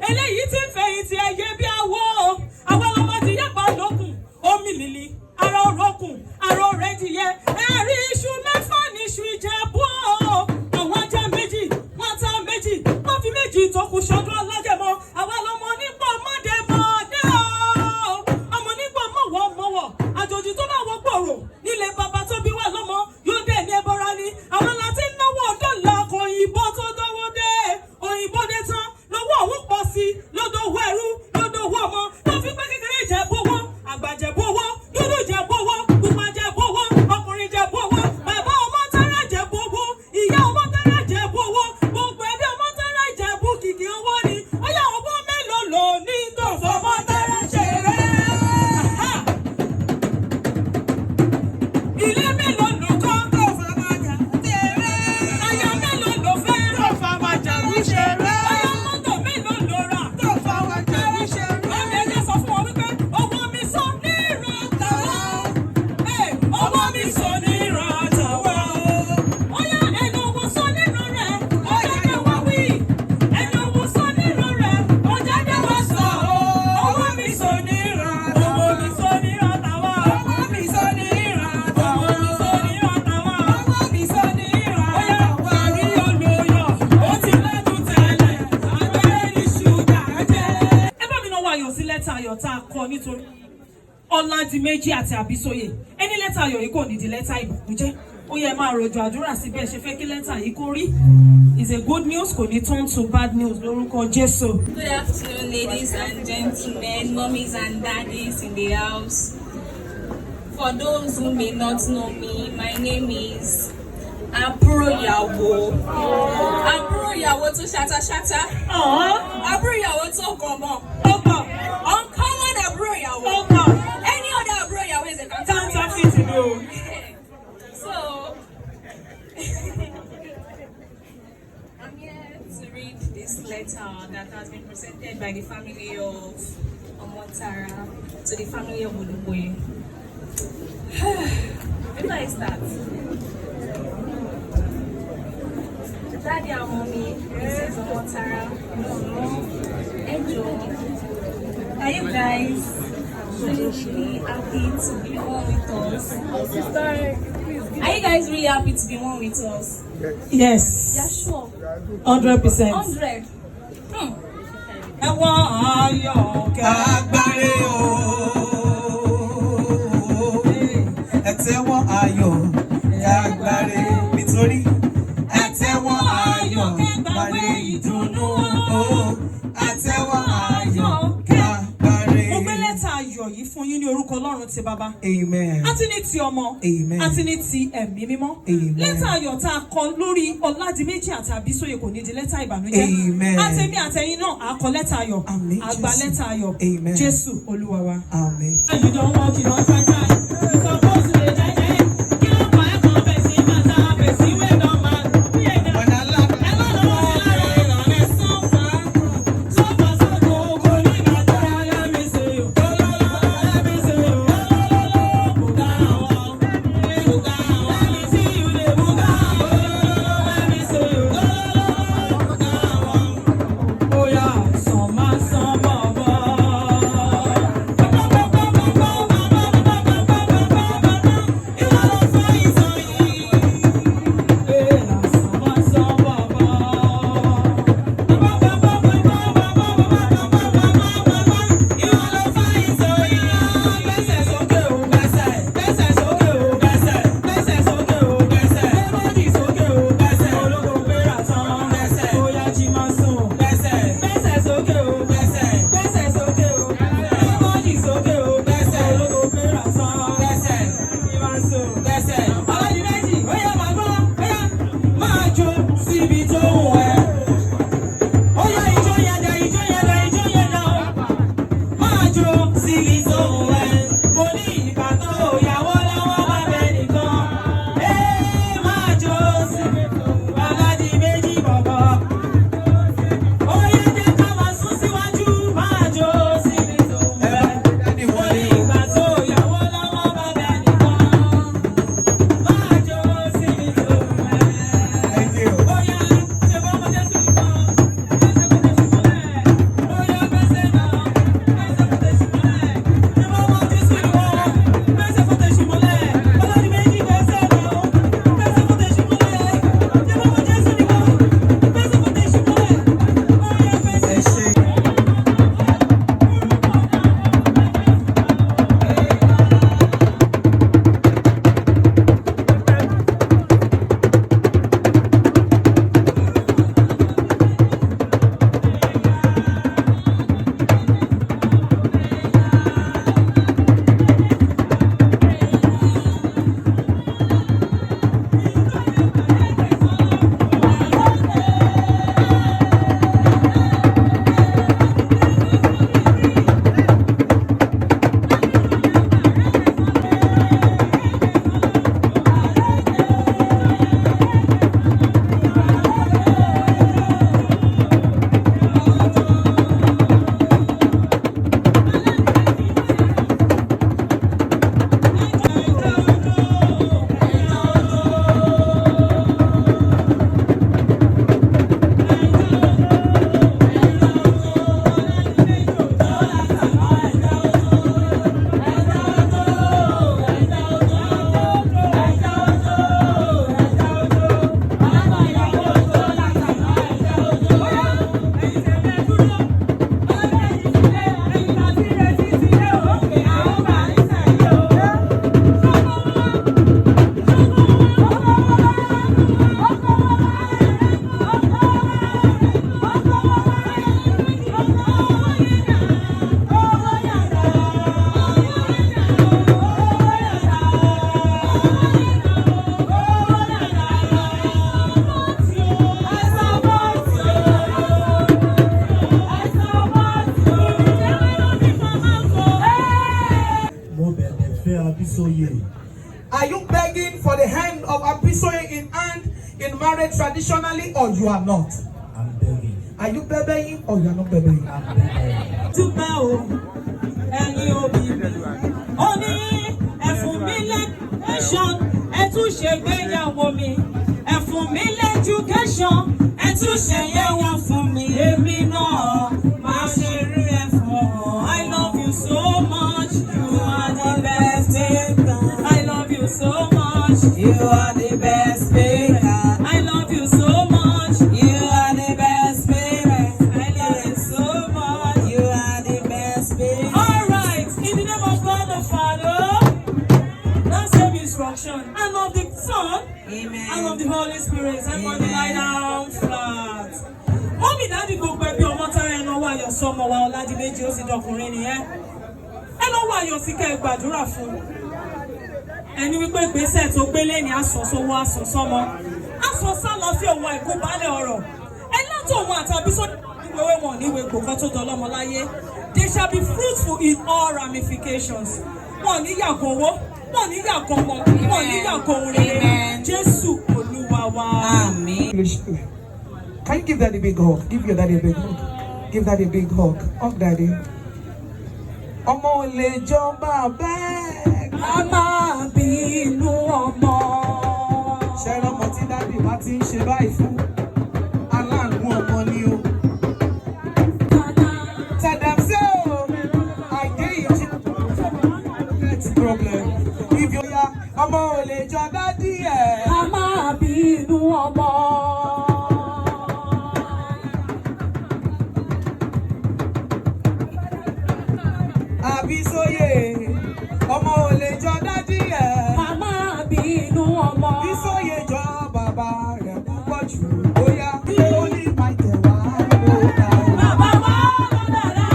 Eléyìí tí ń fẹ̀yìntì ẹyẹ bí awó. Àwọn ọlọ́mọdé yàgbá lókun. Omi lìlì, ara orókùn, ara òrẹ́dìyẹ. Ẹ̀rí iṣu mẹ́fà níṣu Ìjẹ̀bú o. Àwọn ajá méjì, wọ́n ta méjì, wọ́n fi méjì tó kù ṣọdún alágẹmọ. Àwa lọmọ nípò mọ́dé mọ́dé o. Ọmọ nípò mọ̀wọ́ mọ̀wọ́. Àjòjì tó bá wọ gbòòrò nílé bàbá tó bí wà lọ́mọ yóò dẹ̀ ní ẹbọra ni. Àwọn láti náwó dọ́là kò òyìnbó tó dánwó dé. Òyìnbó dé tán lọ́wọ́ òun pọ̀ sí lọ́dọ̀ owó ẹrú lọ́dọ̀ owó ọmọ. Tó fi pé kékeré Ìjẹ̀bú owó, àgbà Ìjẹ̀bú owó, dúdú Ìjẹ̀bú owó, pupa Ìjẹ̀bú owó, ọkùnrin Ìjẹ̀bú owó, bàbá ọmọ tẹ́rẹ̀ Ìjẹ̀bú owó, ìyá ọmọ tẹ́rẹ̀ Ìjẹ̀bú owó, gbogbo ẹbí ọmọ tẹ́rẹ̀ Ìjẹ̀bú kìkì owó ni. Ó yá, owó mélòó lò ní tó fọmọ tẹ́rẹ̀ ṣeré? Ilé mélòó ló kọ́ tó fọmọ jà tẹ̀rẹ̀? Aya mélòó ló fẹ́ tó fọmọ jà ṣeré? Aya mọ́tò mélòó ló rà tó fọmọ jà ṣeré? Màmí, ẹ̀jẹ̀ sọ fún wọn wípé owó mi sọ ní ìrántàwá. Owó mi sọ ní ìrántàwá. Ó yá, ẹnu owó sọ nínú rẹ̀, ó jáde wá wí. Ẹnu owó sọ nínú rẹ̀, ó jáde wá sọ. Owó mi sọ ní ìrántàwá. Owó mi sọ ní ìrántàwá. Owó mi sọ ní ìrántàwá. Owó mi sọ ní ìrántàwá. Owó mi sọ ní ìrántàwá. Ó yá, gàrí olóyọ̀, ó ti lẹ́nu tẹ́lẹ̀, abẹ́rẹ́ ní ṣúgà jẹ́. Ẹ bá mi náwó ayọ̀ sí lẹ́tà ayọ̀ tá a kọ nítorí Ọládìméjì àti Àbísóyè. Ẹni lẹ́tà ayọ̀ yìí kò ní di lẹ́tà ìbànújẹ́. Ó yẹ máa rọ̀jò àdúrà sí bẹ́ẹ̀ ṣe fẹ́ kí lẹ́tà yìí kó rí. Is a good news, kò ní turn to bad news lórúkọ Jésù. Good afternoon, ladies and gentlemen, mummies and daddies in the house. For those who may not know me, my name is Àbúrò ìyàwó. Àbúrò ìyàwó tó ṣata ṣata. Àbúrò ìyàwó tó gànmọ̀. Ó pọ̀. Uncommon àbúrò ìyàwó. Ó pọ̀. Any other àbúrò ìyàwó is a counterfeit. Counterfeit ni o. So, I'm here to read this letter that has been presented by the family of Omotara to the family of Oluboye. Before I start, Daddy and Mommy, Mrs. Omotara, Angel, are you guys really, really happy to be one with us? Are you guys really happy to be one with us? Yes. Yeah, sure. 100%. 100. Ẹ̀wọ̀n ayọ̀ kẹ́. Agbáre o, ẹ tẹ́wọ́ ayọ̀ agbáre, nítorí ẹ tẹ́wọ́ ayọ̀ gbàre ìdùnnú o, ẹ tẹ́wọ́ ayọ̀ agbáre. Mo gbé lẹ́tà ayọ̀ yìí fún yín ní orúkọ Ọlọ́run ti bàbá. Amen. Àti ní ti ọmọ. Amen. Àti ní ti ẹ̀mí mímọ́. Amen. Lẹ́tà ayọ̀ tá a kọ lórí Ọládìméjì àti Àbísóyè kò ní di lẹ́tà ìbànújẹ́. Amen. Àtẹ̀mí àtẹ̀yìn náà á kọ lẹ́tà ayọ̀. Àmín, Á gba Jésù. lẹ́tà ayọ̀. Amen. Jésù Olúwa wa. Amen. You don work, you don try try. You suppose to dey die die. Kí ló pa ẹ́ kan person matter, person wey don mad? Ẹ má lọ́wọ́ sí lára ìrànlẹ́ sọ́fà. Sọ́fà sọ́kò kò ní ìbàjẹ́. Let me see you. Let me see you. Bùgá wọn. Bùgá wọn. Let me see you dey bùgá. Let me see you. Bùgá wọn. Oya, sàn máa sàn bọ̀bọ̀. married traditionally or you are not? I'm begging. Are you bebeing or you are not bebeing? I'm begging. Dúpẹ́ o, ẹ̀yin òbí mi. Ó ní ẹ fún mi l'education, ẹ tún ṣe gbéyàwó mi. Ẹ fún mi l'education, ẹ tún ṣe yẹ̀wò fún mi. Èmi náà máa ṣe rí ẹ̀fọ́. I love you so much, you are the best baker. I love you so much, You are the best baker. I love you so much, You are the best parent. I love you so much. You are the best parent. All right, in the name of God the Father, that same instruction, and of the Son, Amen. and of the Holy Spirit, everybody lie down flat. Mummy, daddy, gbogbo ẹbí ọmọ tára ẹ̀ náwó ayọ̀ sọmọ wa Ọládìméjì, ó sì dọkùnrin nìyẹn. Ẹ náwó ayọ̀ sí kẹ́ ẹ gbàdúrà fún. Ẹni wípé ìgbésẹ̀ tó gbélé ní aṣọ sówó, aṣọ sọmọ. Aṣọ sálọ sí òun àìkú baálé ọ̀rọ̀. Ẹ látọ̀ òun àtàbí sódì ìwéwé wọn níwèé gbòkan tó dọlọ́mọ láyé. They shall be fruitful in all ramifications. Wọn ò ní yàgò owó, wọn ò ní yàgò ọmọ, wọn ò ní yàgò ohun rere. Amen. Jésù Olúwa wa. Àmín. Can you give daddy a big hug? Give your daddy a big hug. Give daddy a big hug. Hug daddy. Ọmọ ò lè jọ bàbá ẹ̀. A máa bínú ọmọ. Ṣé ọmọ tí daddy bá ti ń ṣe báyìí fún? Aláàánú ọmọ ni o. Tadam say o, I dey in get problem. If you ya, ọmọ ò lè jọ daddy ẹ̀. A máa bínú ọmọ. Àbísóyè, ọmọ ò lè jọ daddy ẹ̀. A máa bínú ọmọ. Bísóyè jọ bàbá rẹ̀ púpọ̀ jù, bóyá ó ní Michael wá ló dá o. Bàbá wa ló dára.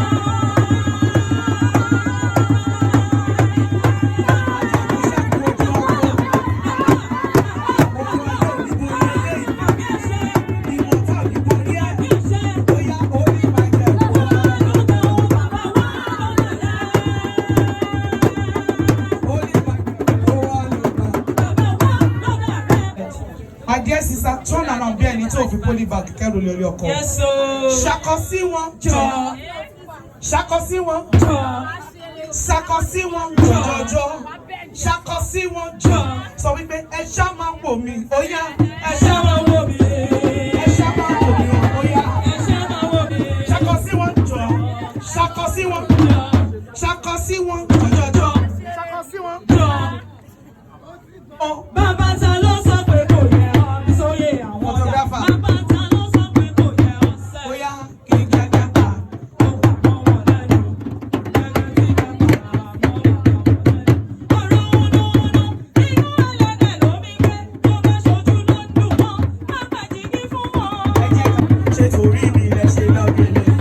Àbí àṣẹ, àbí àṣẹ. Wa ló dá o, bàbá wa ló dára. Bàbá wa ló dára. My dear sister, turn around bí ẹni tó fi polybag kẹ́rù lórí ọkọ. Yes o. Ṣakọ sí wọn jọ. Ṣakọ sí wọn Jọ. Ṣakọ sí wọn jọjọjọ. Ṣakọ sí wọn jọ. Sọ wípé ẹ ṣá máa wò mí, ó yá. Ẹ Ẹ ṣá ṣá máa wò mí. Ẹ ṣá máa wò mí, ó yá. Ẹ ṣá máa wò mí. Ṣakọ sí wọn jọ. Ṣakọ sí wọn. Ṣakọ sí wọn jọjọjọ. Ṣakọ sí wọn. Jọ. Ọ. Bàbá ta ló sọ pé kò yẹ ọ́ Bísóyè àwọn ọ̀dà. Photographer. Bàbá ta ló sọ pé kò yẹ ọ́ sẹ́. Ó yá kí kíákíá pa. Ó wà mọ́ wọn lẹ́nu. Gẹ́gẹ́ tí bàbá mọ́ wọn lẹ́nu. Ọ̀rọ̀ wúnúwúnú inú ẹlẹ́dẹ̀ ló mi gbé. Tó bá ṣojú ló ń dùn wọ́n. Má bàjẹ́ fún wọn. Ẹ jẹ́ ká ṣe torí mi lẹ ṣe lọ́bìnrin.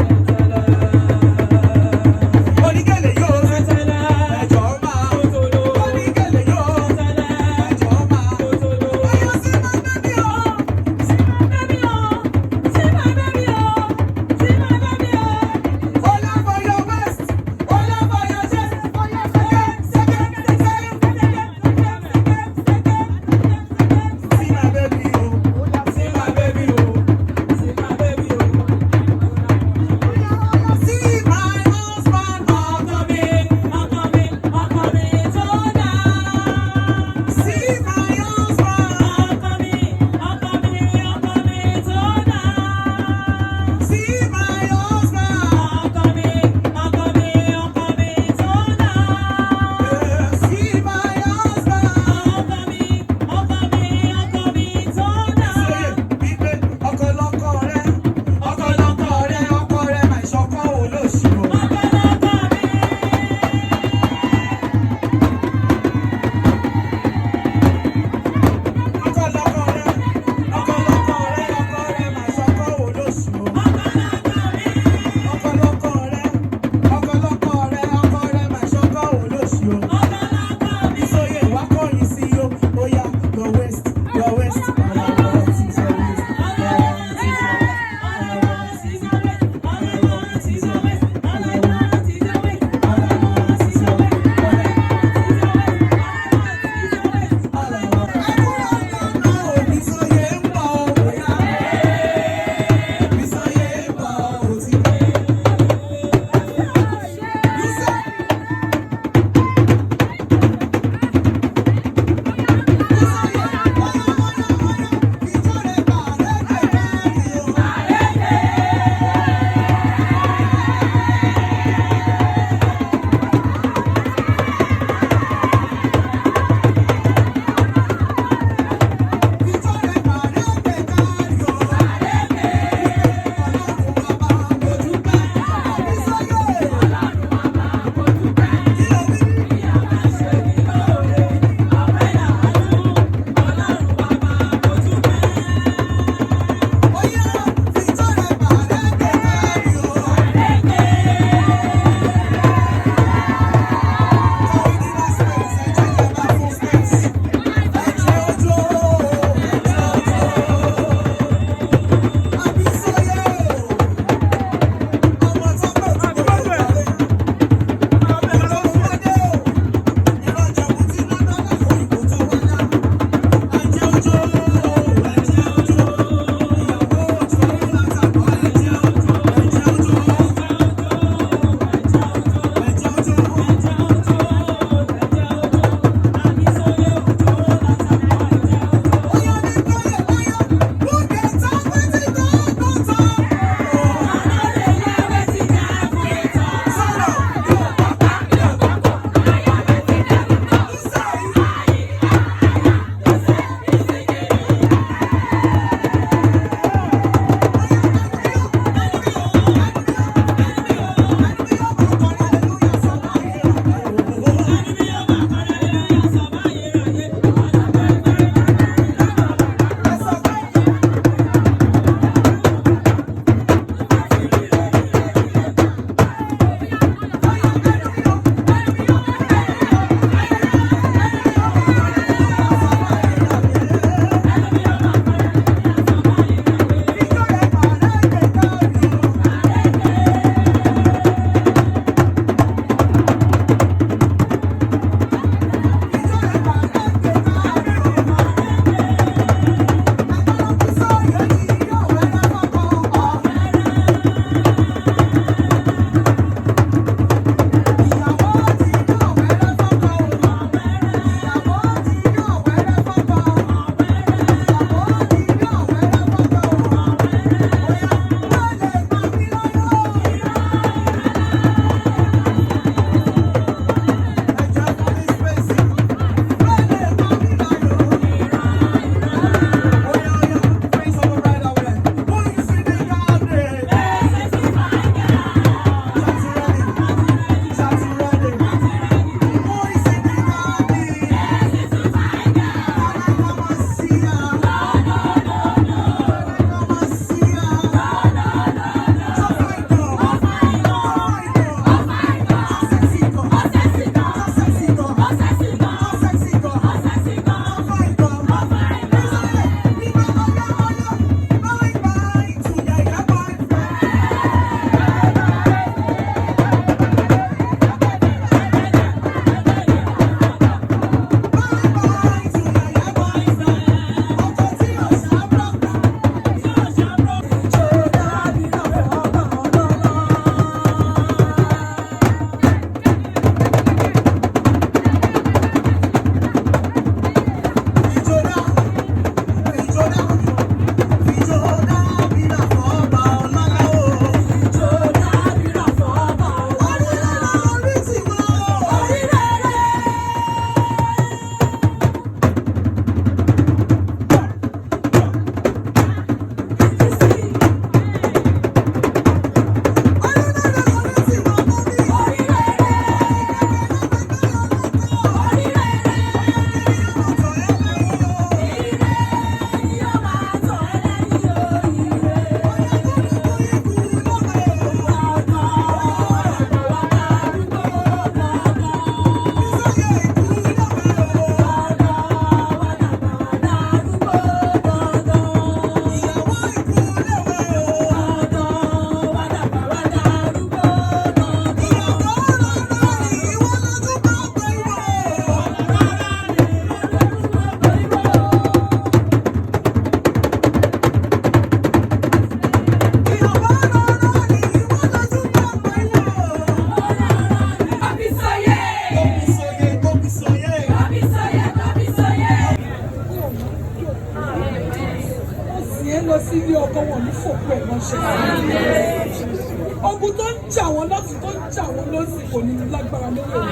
wọ́n lọ́tún, tó ń jà wọ́n lọ́sì, kò ní lágbára lórí òun.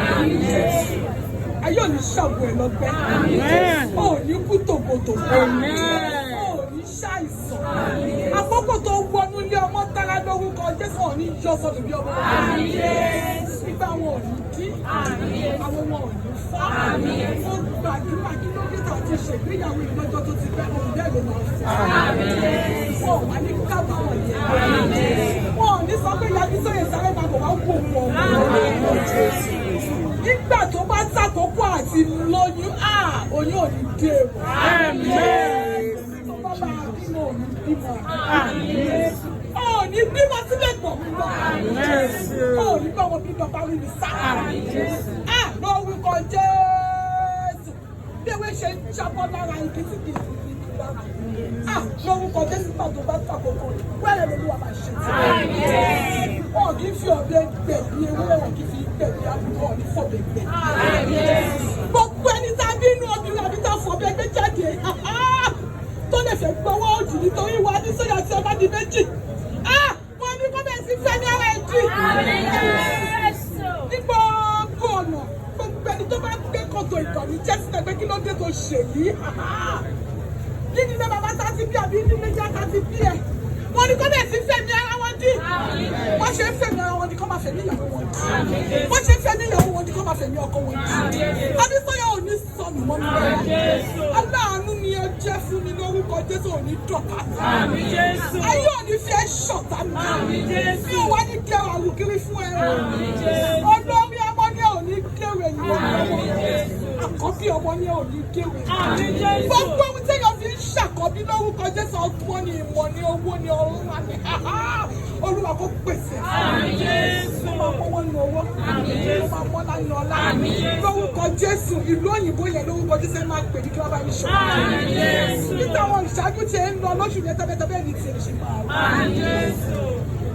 Ayé ò ní ṣàbò ẹ̀ lọ́gbẹ́. Ò ní kú tòkòtòkò. Ò ní ṣàìsàn. Àkókò tó wọnú ilé ọmọ tára, lórúkọ Jésù, ò ní yọ sọdún bí ọmọ. Nígbà wọn ò ní dí, àwọn wọn ò ní fọ́. Mo gbàdúrà, kí ló dé tà ti ṣègbéyàwó ìlọ́jọ́ tó ti pẹ́, òun bẹ́ẹ̀ ló máa fọ́. Wọn ò wá ní kábàámọ̀ yẹn. Wọn ò ní sọ pé Yabí Sóyè sáré máa bọ̀ wá wò wọ́n. Nígbà tó bá sàkókò àti lóyún, oyún ò ní dé o. Tó bá máa bímọ, ò ní bímọ. Ò ní bímọ sílẹ̀ pọ̀ mí lọ. Ò ní bá wọn bímọ bá rí mi sá. Lórúkọ Jésù. Bí ewé ṣe ń jábọ́ lára igi tí kì í fi igi lára. Lórúkọ Jésù, nígbà tó bá sàkókò, wẹ́rẹ́ lolúwa máa ṣe tí. Wọn kì í fi ọ̀bẹ gbẹ̀bí ewúrẹ́, wọn kì í fi gbẹ̀bí àbúrò, wọn ní fọ̀bẹ gbẹ̀bí. Gbogbo ẹni tá a bí inú obìnrin àbí tá a fọ̀bẹ gbé jáde tó lè fẹ́ gbọ́wọ́ òdì nítorí wa ní sọ́yà tí ọba di méjì. Wọ́n ní kó bẹ̀rẹ̀ sí fẹ́ ní ara ẹ̀ dì. Ní gbogbo ọ̀nà, gbogbo ẹni tó bá gbé kòtò ìkànnì jẹ́ sílẹ̀ pé kí ló dé tó ṣèyí. Nídìí náà bàbá tá a ti bí àbí nílé yá tá a ti bí ẹ̀. Wọ́n ní kó bẹ̀rẹ̀ sí fẹ̀mí ara wọn dì. Wọ́n ṣe ń fẹ̀mí ara wọn dì, kó máa fẹ̀mí ìyàwó wọn dì. Wọ́n ṣe ń fẹ̀mí ìyàwó wọn dì, kó máa fẹ̀mí ọkọ wọn dì. Abísọ́yà ò ní sọnù mọ́ mi lọ́wọ́. Aláàánú ni ẹ jẹ́ fún mi, lórúkọ Jésù, ò ní dọ̀tá mi. Ayé ò ní fi ẹ́ ṣọ̀tá mi. Mi ò wá ní dẹrù àrùkiri fún ẹ. Olórí ọmọ ní ò ní dẹrù ẹ̀yìn ọmọ. Àkọ́bí ọmọ ní ò ní dẹrù ẹ̀yìn. Gbogbo ohun tí èèyàn fi ń ṣàkọ́bí, lórúkọ Jésù, ọgbọ́n ni, ìmọ̀ ni, owó ni, ọlá ni. Olúwa kó pèsè. Ó máa mọ́wọ́ nu owó. Ó máa mọ́lá nu ọlá. Lórúkọ Jésù, ìlú òyìnbó yẹn, lórúkọ Jésù, ẹ máa pè ní kí wọ́n bá mi ṣe. Nígbà àwọn ìṣáájú tí ẹ ń lọ lóṣù mẹ́ta mẹ́ta, bẹ́ẹ̀ ni tiẹ̀ ṣe máa wá.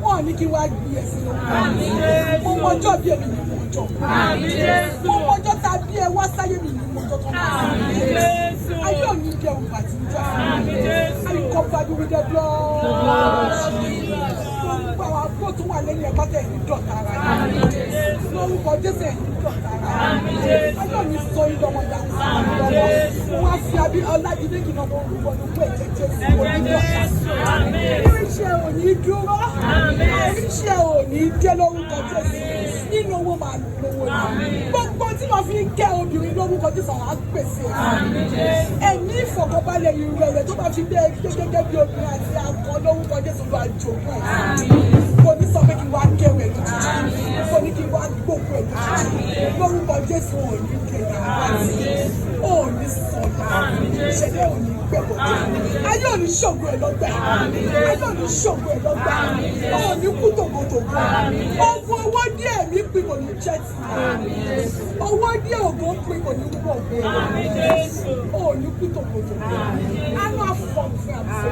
Wọ́n ní kí wá gbé ẹ sínú. Mo mọjọ́ bí èmi ní mọjọ́. Mo mọjọ́ tá a bí ẹ wá sáyé, mi ní mọjọ́ tó máa sí. Ayé ò ní jẹun bàtí jẹ́. I cover you with the blood. Gbogbo àwọn àbúrò tó wà lẹ́yìn ẹ̀ pátá, ẹ̀yìn dọ̀tá ara yẹn. Lórúkọ Jésù, ẹ̀yìn dọ̀tá ara yẹn. Ayé ò ní sọ yín lọ́mọ ìyàwó sí mi lọ́wọ́. Mo wá fi abí ọlájídé kìnnà mo rúbọ ní owó ẹ̀jẹ̀ Jésù, kò ní dọ̀tá. Iṣẹ́ ò ní dúró. Iṣẹ́ ò ní dé, lórúkọ Jésù. Nínú owó, máa lówó ni. Gbogbo tí wọ́n fi ń kẹ́ obìnrin, lórúkọ Jésù, àwọn á pèsè ẹ̀. Ẹ̀mí ìfọ̀kànbalẹ̀, ìrẹ̀lẹ̀ tó máa fi gbé gẹ́gẹ́ bí obìnrin àti akọ, lórúkọ Jésù, ló àjogún ẹ̀. Kò ní sọ pé kí n wá kẹrù ẹ̀ lójijì. Kò ní kí n wá gbókù ẹ̀ lójijì. Lórúkọ Jésù, ò ní kéde àti ò ní sọ̀nà. Ìṣẹ̀lẹ̀ ò ní gbẹ̀bọ̀. Ayé ò ní ṣògo ẹ̀ lọ́gbẹ̀. Ayé ò ní ṣògo ẹ̀ lọ́gbẹ̀. Ò ní kú tògótògó. Ogun owó díẹ̀ mi pin kò ní jẹ́ ti. Owó díẹ̀ ògo pin kò ní wúwo ògo. Ò ní kú tògótògó. Àánú àfọ̀n fún àbúrò.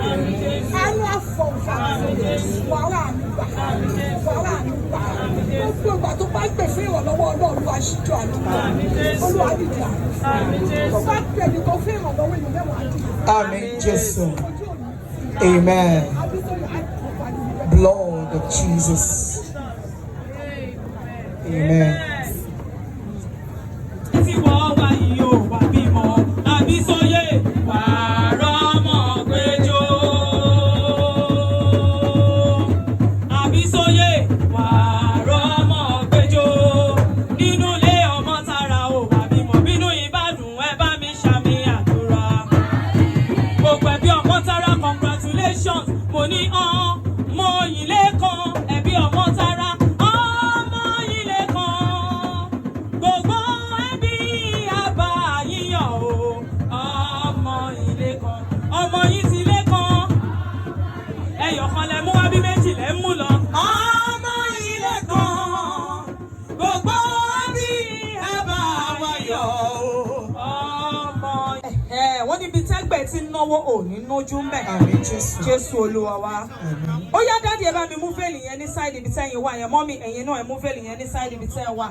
Àánú àfọ̀n fún àbúrò. Wàhálà àánú gbà. Wàhálà àánú gbà. Gbogbo ìgbà tó bá gbè fún ìrànlọ́wọ́ Ọlọ́run, Olúwa ṣíjọ àánú gbà. Olúwa dìde àánú fún. Tó bá pè nìkan fún ìrànlọ́wọ́, èèyàn 10 á dìde. Àmín Jésù. Amen. Abísọ́yà, I cover you with the Blood of Jesus. Amen. Tí wọ́n wá yìí ò wá bímọ, Àbísóyè wà rọ́mọ péjọ. Àbísóyè wà rọ́mọ péjọ. Nínú ilé ọmọ tara ò wá bímọ, bínú ìbàdàn, ẹ bá mi ṣàmì àdúrà. Gbogbo ẹbí ọmọ tara, congratulations. Mo ní ọmọ yìí lẹ́kan, ẹbí ọmọ tara, ọmọ yìí lẹ́kan. Gbogbo ẹbí àbá yíyàn o, ọmọ ilé kan, ọmọ yìí ti lé kan. Ẹyọ kan lẹ mú wá, bí méjì lẹ mú lọ. Ọmọ ilé kan, gbogbo ẹbí àbá wáyọ̀ o, ọmọ. Ẹ wọ́n níbi tẹ́gbẹ̀ tí ń náwó, ò ní nójú ń bẹ̀. Àmín Jésù. Jésù Olúwa wa. Ó yá, daddy, ẹ bá mi mú veil yẹn ní side ibi tẹ́yìn wà yẹn. Mummy, ẹ̀yin náà, ẹ mú veil yẹn ní side ibi tẹ́yìn wà.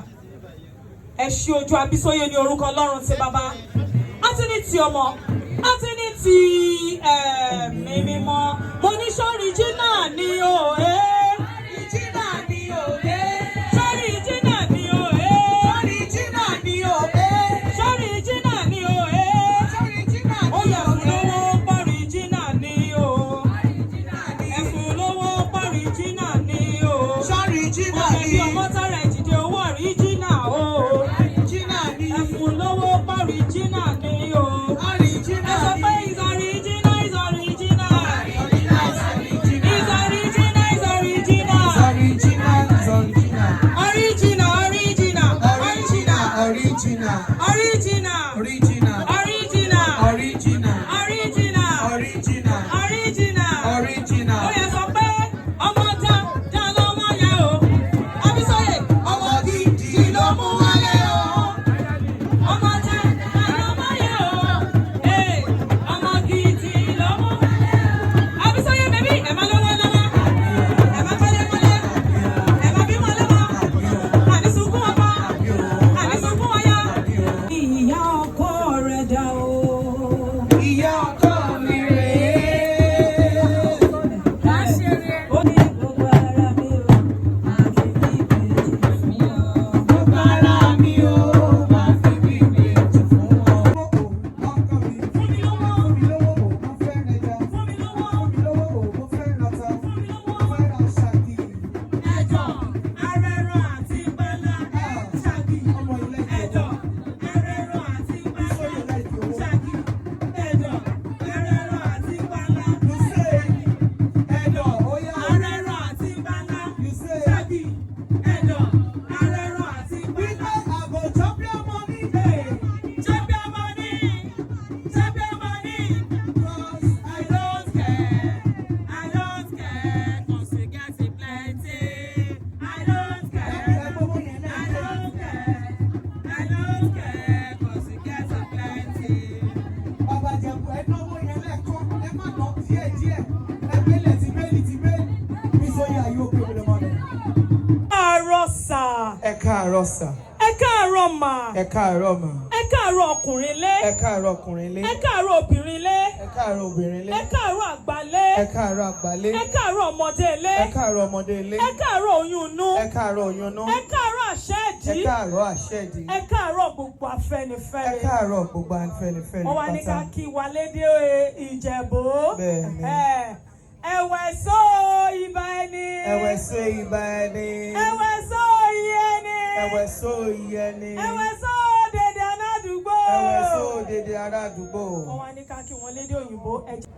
Ẹ ṣí ojú Abísóyè ní orúkọ Ọlọ́run ti bàbá, àti ní ti ọmọ, àti ní ti Ẹ̀mí Mímọ́. Mo ní sọ́ọ̀rì jìnnà ní òye. Jìnnà ní òye. Ẹ káàárọ̀ sà. Ẹ káàárọ̀ mà. Ẹ káàárọ̀ mà. Ẹ káàárọ̀ ọkùnrin lé. Ẹ káàárọ̀ ọkùnrin lé. Ẹ káàárọ̀ obìnrin lé. Ẹ káàárọ̀ obìnrin lé. Ẹ káàárọ̀ àgbà lé. Ẹ káàárọ̀ àgbà lé. Ẹ káàárọ̀ ọmọdé lé. Ẹ káàárọ̀ ọmọdé lé. Ẹ káàárọ̀ oyún inú. Ẹ káàárọ̀ oyún inú. Ẹ káàárọ̀ àṣẹ Ẹ ìdí. káàárọ̀ àṣẹ ìdí. Ẹ káàárọ̀ gbogbo Ẹ Afẹ́nifẹ́re. káàárọ̀ gbogbo Afẹ́nifẹ́re Wọ́n wá ní ká pátá. kí wa lédè Ìjẹ̀bú. Bẹ́ẹ̀ni. Ẹ̀wẹ̀ só ibà ẹni. Ẹ̀wẹ̀ só ibà ẹni. Ẹ̀wẹ̀ só iye ẹni. Ẹ̀wẹ̀ só iye ẹni. Ẹ̀wẹ̀ só dèdè aládùúgbò. Ẹ̀wẹ̀ só dèdè ará àdúgbò. Wọ́n wá ní ká kí wọn lédè òyìnbó ẹ̀jẹ̀.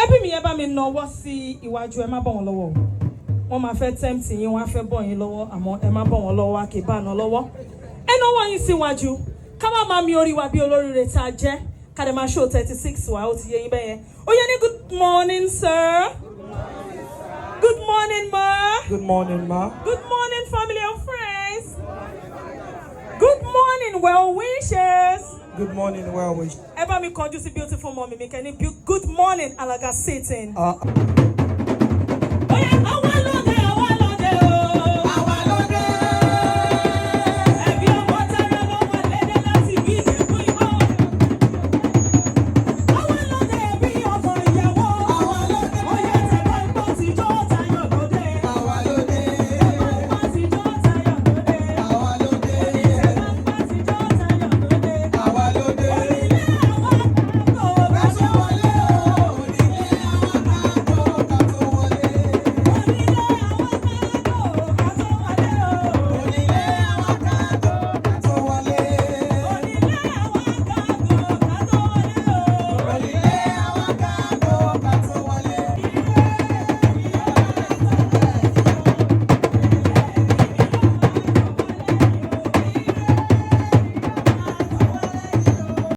Ẹbí mi yẹn, bá mi nawọ́ sí iwájú, ẹ má bọ̀ wọ́n lọ́wọ́ o. Wọ́n máa fẹ́ tempt yín, wọ́n á fẹ́ bọ̀ yín lọ́wọ́, àmọ́ ẹ má bọ̀ wọ́n lọ́wọ́, a kì í bá àná lọ́wọ́. Ẹ nawọ́ yín síwájú, ká má máa mi orí wa bí olóríire tá a jẹ́, ká dẹ̀ máa show 36 wa. Ó ti yé yín bẹ́yẹn. Ó yẹ ní good morning, sir. Good morning, ma. Good morning, ma. Good morning, family and friends. Good morning, well wishers. Good morning, well wish. Ẹ bá mi kọjú sí beautiful mommy mi, kẹ́ni good morning, Alaga sitting.